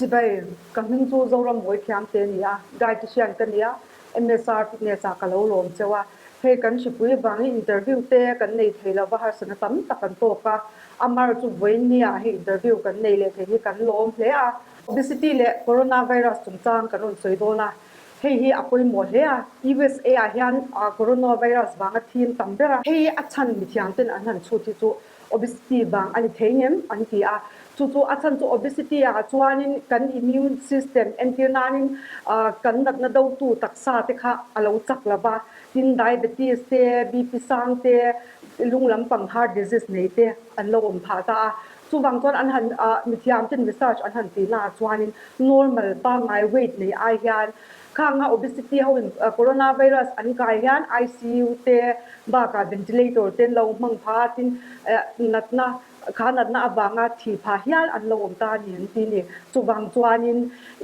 Chibai, ka hming chu Zoram Bawi Thiamte a ni a, dietitian ka ni a, MSR Fitness ah ka lo lawm cheu a. Hei kan hripui vangin interview te kan nei thei lova harsatna tam tak kan tawk a, Amar chu vawiinnia hei interview kan nei leh thei hi kan lawm hle a. Obesity leh coronavirus chungchang kan rawn sawi dawn a, hei hi a pawimawh hle a, USA ah hian coronavirus vanga thim tam ber a, hei a chhan mithiam ten an han chhut hi chu obesity vang a ni thei ngem an ti a, chu chu a chhan chu obesity ah chuanin kan immune system entir nanin kan natna dotu taksa te kha a lo chak lo va, tin diabetes te, BP sang te, lung lampang heart disease nei te an lo awm phah ta a. Chuvang chuan an han mithiam ten research an han tih naah chuanin normal pangngai weight nei ai hian khanga obesity ho in coronavirus an kai hian ICU te bakah ventilator te an lo hmang pha a tin natna kha natna avanga thi pha hial an lo awm ta a ni an ti ni. Chuvang chuanin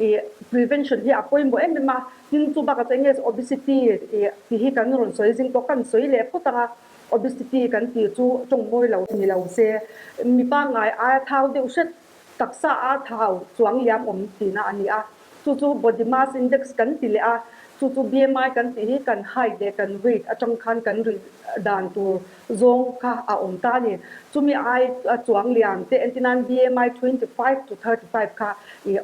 ih prevention hi a pawimawh em em a, tin chu bakah chuan enge obesity ih tih hi kan rawn sawi zing tawh kan sawi leh phawt ang a. Obesity kan tih chu tawng mawi lo ni lo se, mi pangngai aia thau deuh hret taksa a thau chuang liam awm tihna a ni a. Chu chu body mass index kan ti leh a, chu chu BMI kan tih hi kan height leh kan weight atang khan kan rih dan tur zawng kha a awm ta a ni. Chumi ai chuang liam te entirnan BMI 25 to 35 kha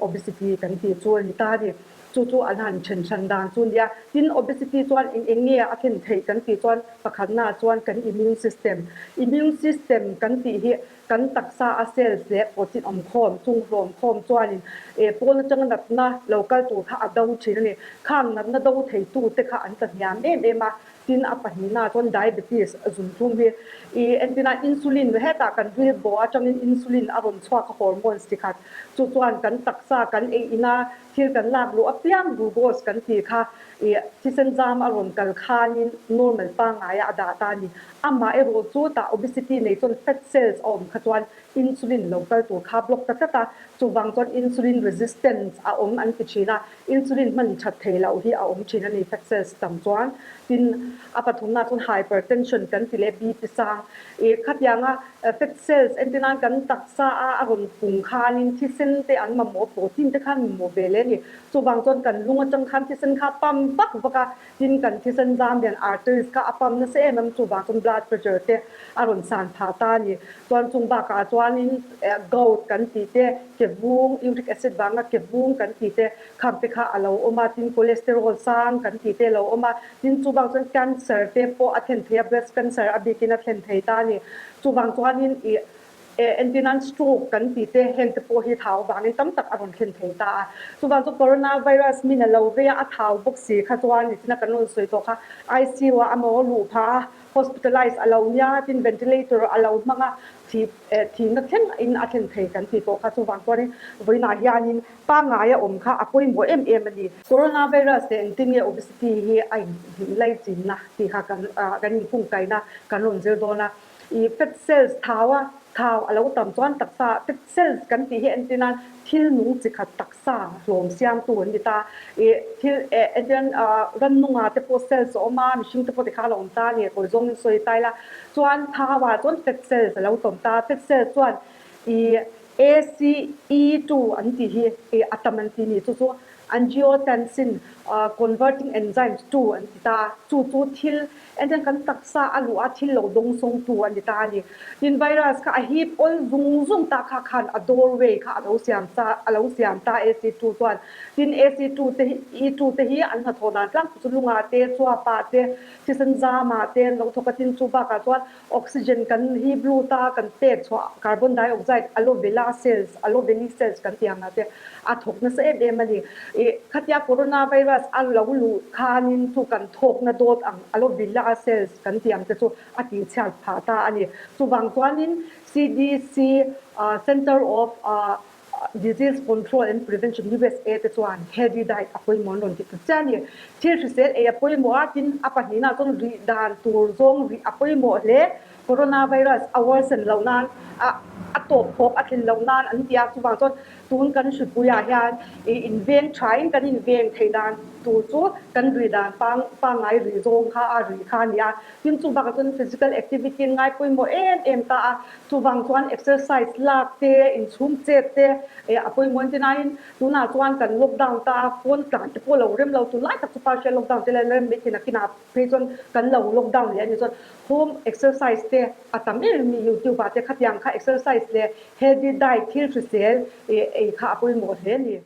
obesity kan tih chu a ni ta a ni. Chu chu an han then hran dan chu nia. Tin, obesity chuan eng eng nge a thlen theih kan tih chuan pakhatnaah chuan kan immune system. Immune system kan tih hi kan taksa a cells leh protein awm khawm, chung hlawm khawm chuanin eh pawn atanga natna lo kal tur kha a do thin a ni. Khang natna do theitu te kha an tla hniam em em a. Tin, a pahnihnaah chuan diabetes zuntlum hi i entina insulin hetah kan ril bawh atangin insulin a rawn chhuak a hormones chi khat. Chu chuan kan taksa kan ei ina Thil kan lak luh apiang glucose kan tih kha ih thisen zam a rawn kal khanin normal pangngaia a dah ta a ni. Amah erawh chu tah obesity nei chuan fat cells a awm kha chuan insulin lo kal tur kha block ta tlat a, chuvang chuan insulin resistance a awm an ti thin a, insulin hman that thei loh hi a awm thin a ni fat cells tam chuan. Tin, a pathumna chuan hypertension kan ti leh BP sang ih khatianga Fat cells entir nan kan taksa a a rawn pung khanin thisen te an mamawh protein te khan mamawh ve leh a ni. Chuvang chuan kan lung atang khan thisen kha a pump vak vak a, tin kan thisen zam lian arteries kha a pump nasa em em chuvang chuan blood pressure te a rawn san phah ta a ni. Chuan chung bakah chuanin gout kan tih te, ke vung, uric acid vanga ke vung kan tih te khang te kha a lo awm a, tin cholesterol sang kan tih te a lo awm a, tin chuvang chuan cancer te pawh a thlen thei a, breast cancer a bikin a thlen thei ta a ni. Chuvang chuanin ih entirnan stroke kan tih te heng te pawh hi thau vangin tam tak a rawn thlen thei ta a. Chuvang chu coronavirus min a lo vei a, a thau bawk si kha chuan nichina kan rawn sawi tawh kha ICU ah a maw luh phah a, hospitalize a lo nia, tin ventilator a lo hmang a, thi thihna thleng in a thlen thei kan tih tawh kha chuvang chuanin vawiinah hianin pangngai a awm kha a pawimawh em em a ni. Coronavirus leh engtin nge obesity hi a inlai chinna tih kha kan kan inkungkaihna kan rawn zir dawn a. I fat cells thau a thau a lo tam chuan taksa fat cells kan tih hi entir nan thil nung chi khat taksa hlawm siamtu an ni ta. I thil entir nan rannunga te pawh cells a awm a, mihring te pawh tikha a lo awm ta a ni, kawi zawngin sawi ta ila. Chuan thau ah chuan fat cells a lo tawm ta, fat cells chuan i ACE2 an tih hi i a tam an ti ni, chu chu angiotensin converting enzymes 2 an ti ta a, chu chu thil entirna kan taksa a luh a thil lo dawng sawngtu a ni ta a ni. Tin virus kha a hip awl zung zung ta kha khan a doorway kha a lo siam ta a lo siam ta AC2 chuan. Tin AC2 te hi E2 te hi an hnathawh dan tlangpui chu lunga te chuapah te thisen zamah te an lo thawk a, tin chu bakah chuan Oxygen kan hip lut a, kan pek chhuah carbon dioxide aloe vera cells, aloe veli cells kan tih ang ah te a thawk nasa em em a ni. Ih khatia coronavirus a lo luh khanin chu kan thawkna dawt ang aloe vera cells kan tih ang te chu a tihchhiat phah ta a ni. Chuvang chuanin CDC, Center of Disease Control and Prevention, USA te chuan healthy diet a pawimawh an rawn ti ta chiah a ni. Thil hrisel ei a pawimawh a, tin a pahnihna chuan rih dan tur zawng rih a pawimawh hle. Coronavirus a worsen loh nan, a tawp khawp a thlen loh nan an ti a, chuvang chuan. Tun kan hripuiah hian ih inveng thain kan inveng theih dan tur chu kan ri dan pang pangngai ri zawng kha a ri kha a ni a. Tin chu bakah chuan physical activity an ngai pawimawh em em ta a, chuvang chuan exercise lak te, inchhung chet te eh a pawimawh entir nain tunah chuan kan lockdown ta a, phone tlan te pawh lo rem lo, tunlai tak chu partial lockdown te la rem mai thin a, kinah phei chuan kan lo lockdown leh a nih chuan home exercise te a tam em em a ni, youtube ah te khatiang kha exercise leh healthy diet thil hrisel eh ei kha a pawimawh hle a ni.